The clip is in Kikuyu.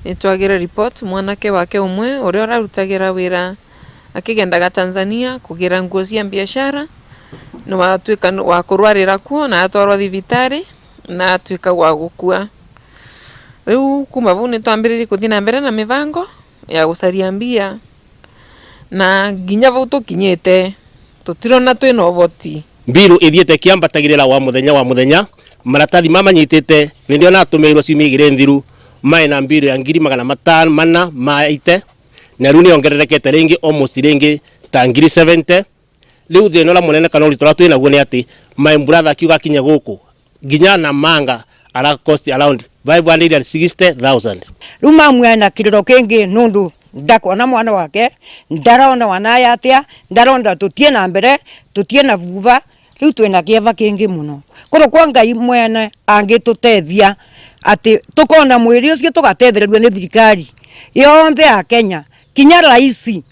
Nĩtwagĩre report mwanake wake ũmwe ũrĩa ũrarutagĩra wĩra akĩgendaga Tanzania kũgĩra nguo cia biacara nĩwatuĩka wa kũrwarĩra kuo na atwarwo thibitarĩ na atuĩka wa gũkua. Rĩu kuma vau nĩtwambĩrĩirie gũthiĩ na mbere na mĩbango ya gũcaria mbia na nginya vau tũkinyĩte tũtirona twĩna ũhoti. Mbiru ithiĩte ikiambatagĩrĩra wa mũthenya wa mũthenya, maratathi ma manyitĩte nĩrĩo natũmĩirwo ciumia igĩrĩ thiru maĩ na mbiru ya ngiri magana matano mana ma ite na rĩu nĩyongererekete rĩngĩ almost rĩngĩ ta ngiri 70. Rĩu thĩna ũrĩa mũnene kana ũritũ ũrĩa twĩ naguo nĩ atĩ my brother akiuga akinye gũkũ nginya Namanga ara cost around 560,000. Riu mamu ena kiriro kingi nundu ndakuona mwana wake, ndarona wanaye atia, ndarona tutie na mbere, tutie na vuva, riu twina kieva kingi muno. Korwo kwa Ngai mwene angitutethia ati tukona mwiri ucio tugatethererio ni thirikari yonthe ya Kenya kinya raisi.